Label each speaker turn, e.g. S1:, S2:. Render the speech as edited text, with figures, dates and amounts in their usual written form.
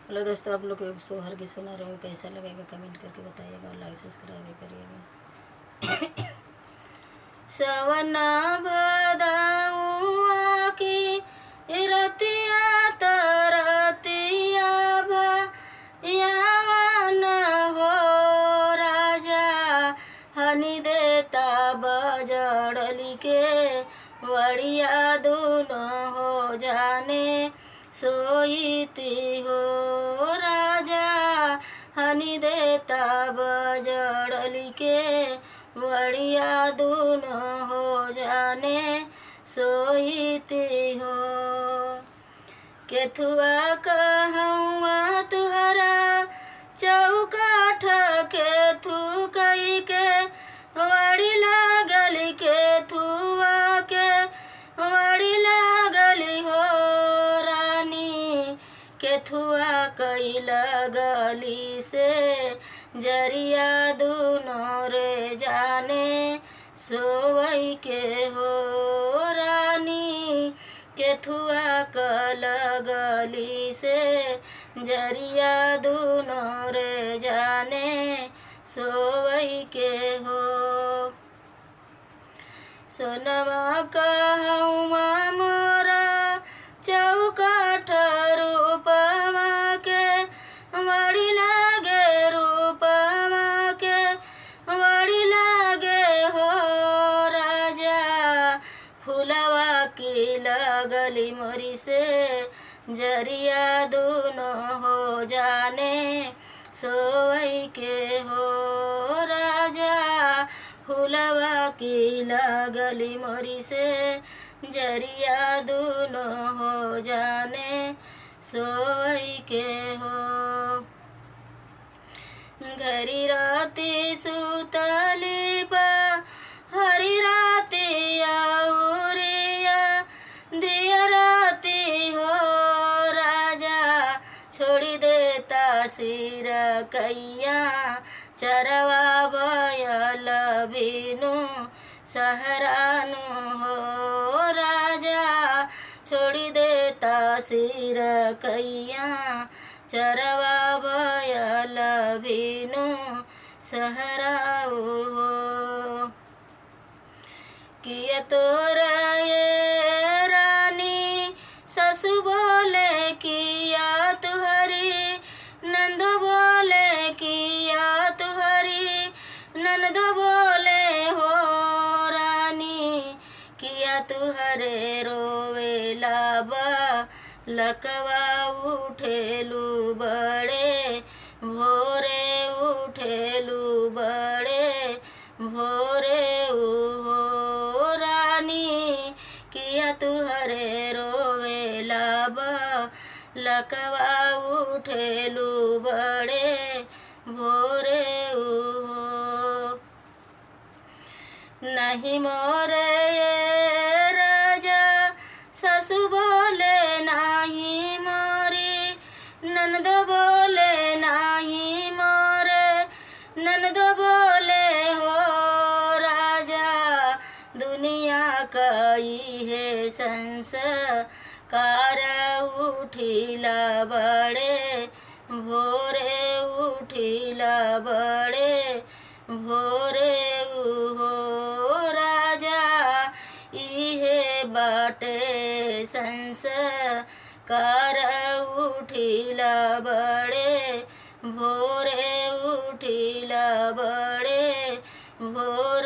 S1: Hello दोस्तों, आप लोग को सोहर की सुना रही हूँ, कैसा लगेगा कमेंट करके बताइएगा और लाइक सब्सक्राइब भी करिएगा। सवना भदाऊआ की रतिया तरतिया भयावन हो राजा, हनि देता बजड़ली के वड़िया दुनो हो जाने सोईती हो राजा, हनि देता बजड़ली के वड़िया दुनो हो जाने सोईती हो। केथुआ कहूँ तुहरा चौकाठ के थुकई के वड़ी लागल के थुआ के वड़ी लागली हो रानी, केथुआ कई लगली से जरिया दुनो रे जाने सोवई के हो रानी, केथुआ क लगली से जरिया दुनो रे जाने सोवई के हो। सोनवा कहूँ मोरा चौकाठ रूपमा के वड़ी लागे रूपमा के वड़ी लागे हो राजा, फुलवा की लगली मोरी से जरिया दुनो हो जाने सोवई के हो राजा, फुलवा की लगली मोरी से जरिया दुनो हो जाने सोवई के हो। घरी राती सुतली पा हरी राती आउरिया दिया राती हो राजा, छोड़ी देता सिर कैया चरवा बयल बिनु सहरानु हो राजा, छोड़ी देता सिर कैया चरवा बयल बिनु सहराऊ हो। किया तोरा ये रानी ससु बोले किया तुहरी नंद बोले किया तुहरी नंद बोले हो रानी, किया तुहरे रोवे लाबा लकवा उठेलू बड़े भोरे उठेलू बड़े भोरे हो रानी, किया तुहरे रोवे लाबा लकवा उठेलू बड़े भोरे हो। नहीं मोरे राजा ससु बोले नाही मोरी ननद बोले नाही मोरे ननद बोले हो राजा, दुनिया कई है संस्कार उठिला बड़े भोरे उठिला बड़े भोरे हो राजा, इहे बाटे संस्कार उठिला बड़े भोरे उठिला बड़े भोर।